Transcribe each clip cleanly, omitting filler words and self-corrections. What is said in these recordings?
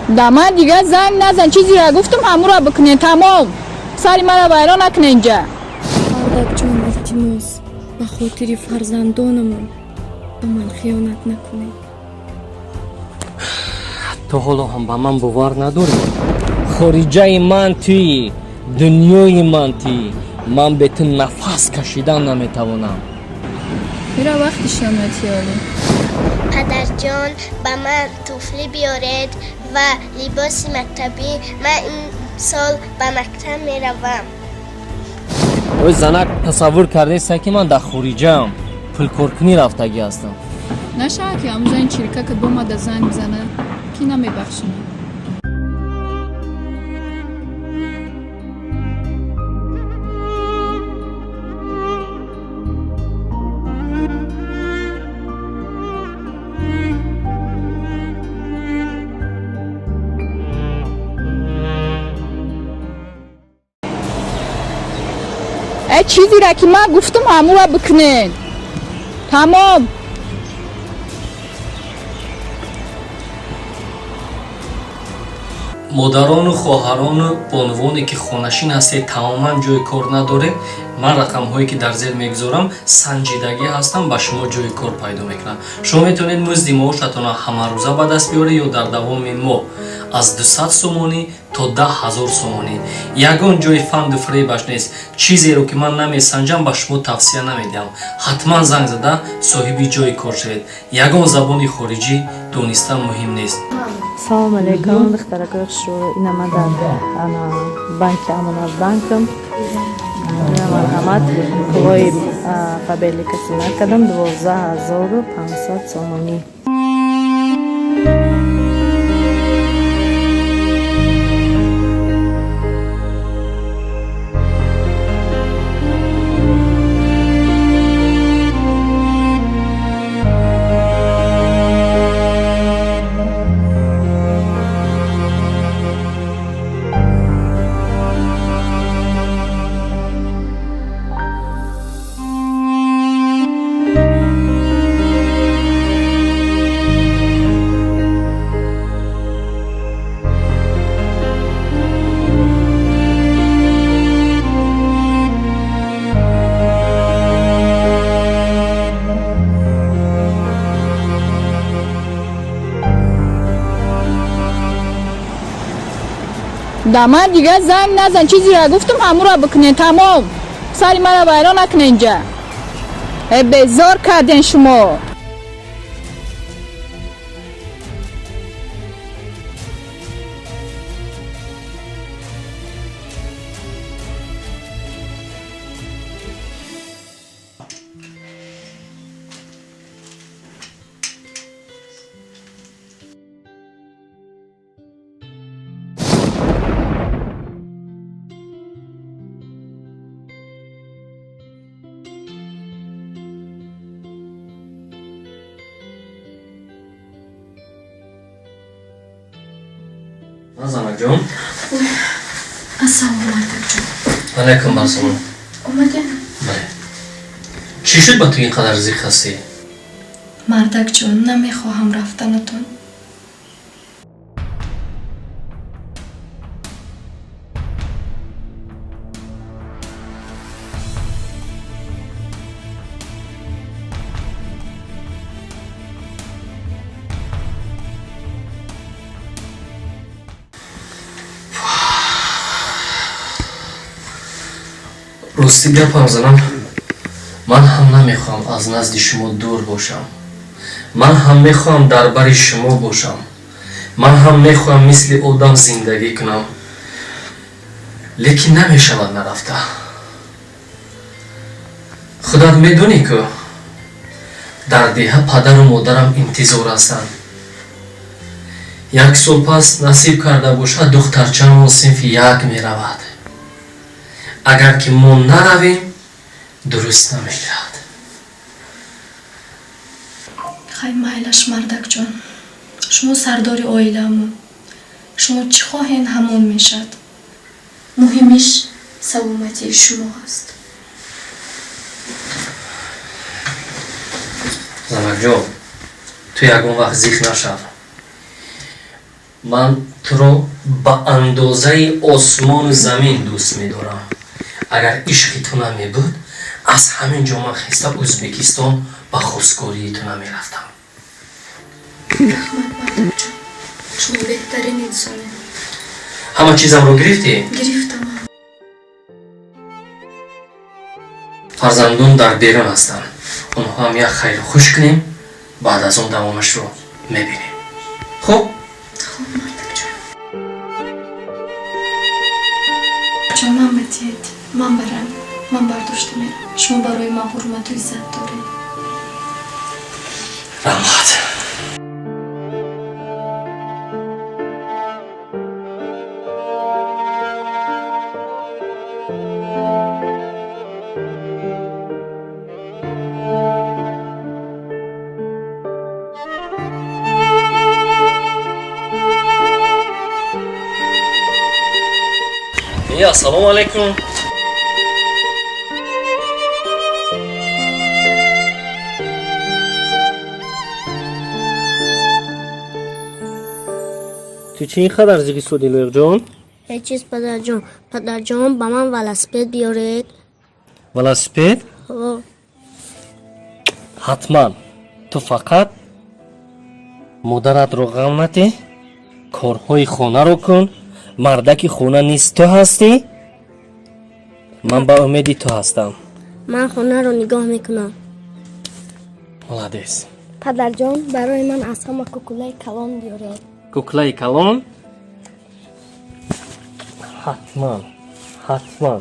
Да ман дигар занг назан, чизеро гуфтам, ҳамуро бикунен, тамом. Сари маро вайрон накунен инҷа. Мардакҷон, илтимос, ба хотири фарзандонамон ба ман хиёнат накунед. То ҳоло ҳам ба ман бовар надорӣ? Хориҷаи ман туӣ, дунёи ман туӣ. Ман бе ту нафас кашидан наметавонам. Ира вақти шомети олӣ. Падарҷон, ба ман туфлӣ биёред ва либоси мактабӣ. Ман ин сол ба мактаб меравам. Ой, занак, тасаввур кардаеста, ки ман дар хориҷаам, пулкоркунӣ рафтагӣ ҳастам. Нашавад, ки ҳамун зани чирика, ки бомада занг бизана, ки намебахшам. Э, чизеро ки ман гуфтам, ҳамуро бикунен, тамом. Модарону хоҳарону бонувоне, ки хонашин ҳастед, тамоман ҷои кор надоред, ман рақамҳое, ки дар зер мегузорам, санҷидагӣ ҳастам, ба шумо ҷои кор пайдо мекунам. Шумо метавонед музди маошатонро ҳамарӯза ба даст биёред ё дар давоми моҳ аз 200 сомонӣ то 10 000 сомонӣ. Ягон ҷои фанду фиребаш нест. Чизеро, ки ман намесанҷам, ба шумо тавсия намедиҳам. Ҳатман занг зада соҳиби ҷои кор шавед. Ягон забони хориҷӣ донистан муҳим нест. Салому алейкум, духтаракои хушрӯ. Ина ман дар ана банки Амонат банкам. Ина, марҳамат, пулои Фаберлика синат кардам, 12 500 сомонӣ. Да ман дигар занг назан, чизеро гуфтам, ҳамуро бикунен, тамом. Сари маро вайрон накунен инҷа. Э, безор карден шумо. Занакҷон. Ассалому, мардакҷон. Алайкум ассалом. Омадем. Бале, чӣ шуд, ба ту ин қадар зиқ ҳастӣ? Мардакҷон, намехоҳам рафтанатон. Рости гапам, занам, ман ҳам намехоҳам аз назди шумо дур бошам. Ман ҳам мехоҳам дар бари шумо бошам. Ман ҳам мехоҳам мисли одам зиндагӣ кунам, лекин намешавад нарафта. Худат медонӣ, ку дар деҳа падару модарам интизор ҳастанд. Як сол пас, насиб карда бошад, духтарчаамон синфи як меравад. Агар ки мо наравем, дуруст намешавад. Хай, майлаш, мардакҷон. Шумо сардори оиламон, шумо чӣ хоҳен, ҳамон мешавад. Муҳимиш саломатии шумо аст. Занакҷон, ту ягон вақт зиқ нашав. Ман туро ба андозаи осмону замин дӯст медорам. Агар ишқи ту намебуд, аз ҳамин ҷо ман хеста Ӯзбекистон ба хостгории ту намерафтам. Раҳмат, мардакҷон, шумо беҳтарин инсонед. Ҳама чизамро гирифтӣ? Гирифтам. Фарзандон дар берун ҳастанд, онҳо ҳам як хайру хуш кунем, баъд аз он давомашро мебинем. Хуб? Хуб, мардакҷон. Ҷон, ман батиед, ман барам, ман бардошта мерам. Шумо барои ман ҳурмату иззат доред. Раҳмат. Ассалому алайкум. Ту чӣ ин қадар зиғи шудӣ, Лоиқҷон? Ҳеҷ чиз, падарҷон. Падарҷон, ба ман велосипед биёред. Велосипед? Ҳо. Ҳатман. Ту фақат модаратро ғам надиҳ, корҳои хонаро кун. Мардаки хона низ ту ҳастӣ. Ман ба умеди ту ҳастам. Ман хонаро нигоҳ мекунам. Молодец. Падарҷон, барои ман аз ҳама кукулаи калон биёред. Куклаи калон? Ҳатман, ҳатман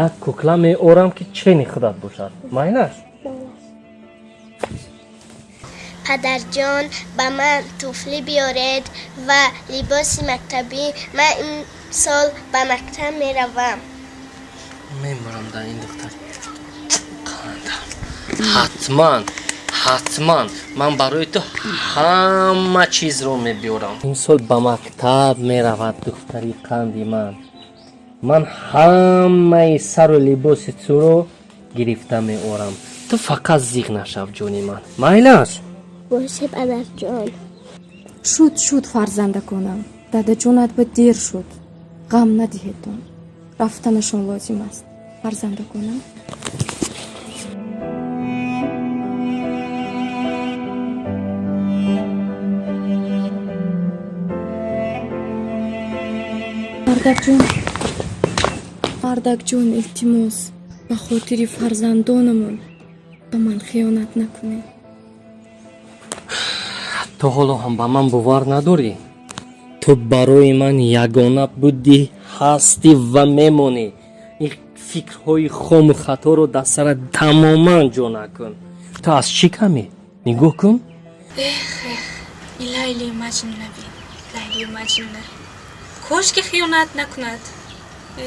як кукла меорам, ки чени худат бошад. Майлаш? Падарҷон, ба ман туфлӣ биёред ва либоси мактабӣ. Ман имсол ба мактаб меравам. Мемурам дар ин духтар қандам. Ҳатман, ҳатман ман барои ту ҳама чизро мебиёрам. Имсол ба мактаб меравад духтари қанди ман. Ман ҳамаи сару либоси туро гирифта меорам. Ту фақат зиғ нашав, ҷони ман. Майлаш? Боше, падарҷон. Шуд, шуд, фарзандаконам. Дадаҷонат ба дер шуд. Ғам надиҳедон, рафтанашон лозим аст, фарзандаконам. Мардакҷон, мардакҷон, илтимос, ба хотири фарзандонамон ба ман хиёнат накунед. Ту ҳоло ҳам ба ман бовар надорӣ? Ту барои ман ягона будӣ, ҳастӣ ва мемонӣ. Ин фикрҳои хому хаторо дар сарат тамоман ҷо накун. Ту аз чӣ камӣ? Нигоҳ кун. Эх, эх, и Лайлию Маҷнуна бин, Лайлию Маҷнуна. Кошки хиёнат накунад.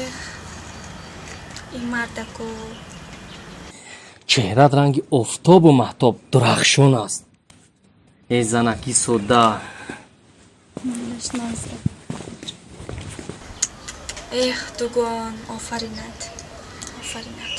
Эх, ин мардако. Чеҳрат ранги офтобу маҳтоб дурахшон аст. Э, занаки содда. Майлаш, назра. Эх, дугон, офаринат, офаринат.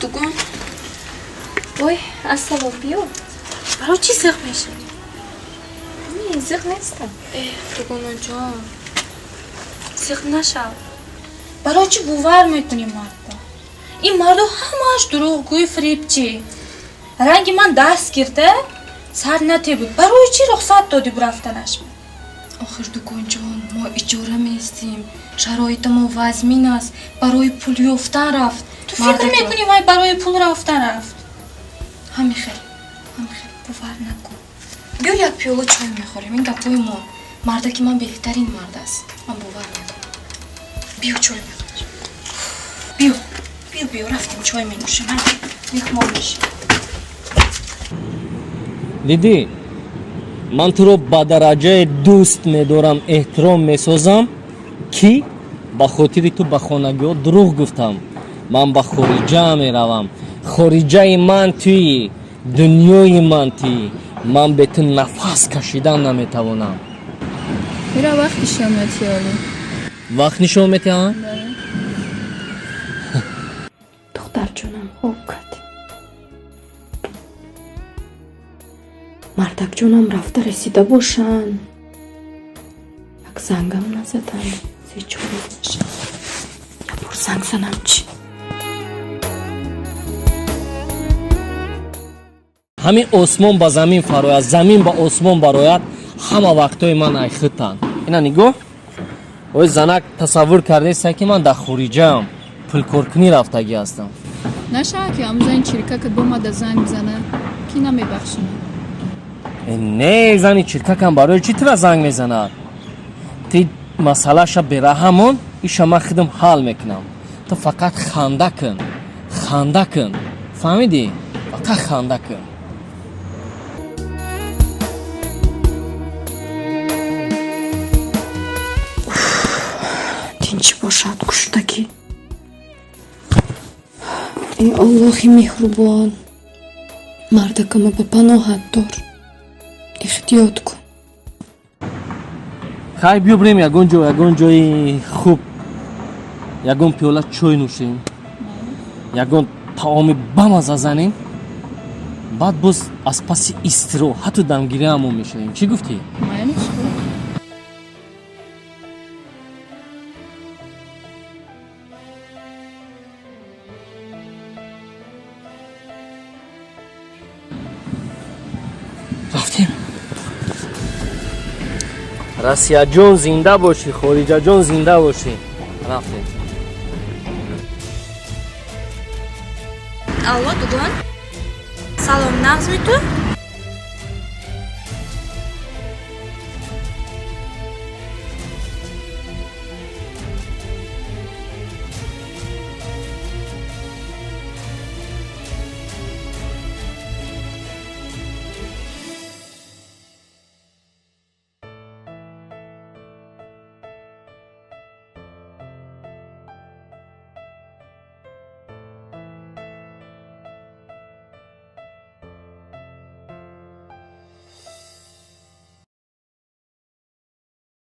Дугон. Ой, ассалом, биё. Барои чӣ зиқ мешавӣ? Не, зиқ нестам. Эх, дугонаҷон, зиқ нашав. Барои чӣ бовар мекунӣ мардо? Ин мардо ҳамааш дурӯғгӯи фиребчӣ. Ранги ман даст гирда сар натебуд. Барои чӣ рухсат додӣ бурафтанаш? Охир, дуконҷон, мо иҷора меистем, шароитамо вазмин аст. Барои пул ёфтан рафт. Ту фикр мекунӣ, вай барои пул рафтан рафт? Ҳамин хел, ҳамин хел, бовар накун. Биё, як пиёла чой мехӯрем. Ин гапҳои мо, мардаки ман беҳтарин мард аст, ман бовар мекунам. Биё, чой мехӯрем. Биё, биё, биё, рафтем, чой менӯшем, меҳмон мешем. Дидӣ, ман туро ба дараҷае дӯст медорам, эҳтиром месозам, ки ба хотири ту ба хонагиҳо дурӯғ гуфтам. Ман ба хориҷа меравам. Хориҷаи ман туӣ, дунёи ман туӣ. Ман бе ту нафас кашидан наметавонам. Мира, вақти шом натиёлӣ. Вақт нишон метиҳанд? Духтарҷонам хоб кард. Мардакҷонам рафта расида бошанд. Як зангам назаданд. Се-чор рӯз мешавад. Як бор занг занам чӣ? Ҳамин осмон ба замин фарояд, замин ба осмон барояд, ҳама вақтҳои ман айхитанд. Ина нигоҳ, ой занак, тасаввур кардаеста, ки ман дар хориҷаам, пулкоркунӣ рафтагӣ ҳастам. Нашавад, ки ҳамун зани чиркакат бомада занг бизана, ки намебахшам. Не, зани чиркакам барои чӣ тура занг мезанад? Ти масъалаша бераҳамон, иша ман худам ҳал мекунам. Ту фақат ханда кун, ханда кун, фаҳмидӣ? Фақат ханда кун. Тинчӣ бошад, куштагӣ. Эй Аллоҳи меҳрубон, мардакама ба паноҳат дор, эҳтиёт кун. Хай, биё бирем ягон ҷо, ягон ҷои хуб, ягон пиёла чой нӯшем, ягон таоми бамаза занем, баъд боз аз паси истироҳату дамгириамон мешавем. Чӣ гуфтӣ? Майли, хуб. Рафтем. Россияҷон, зинда бошӣ, хориҷаҷон, зинда бошӣ. Рафтем. Алло, дугон, салом, нағзми ту?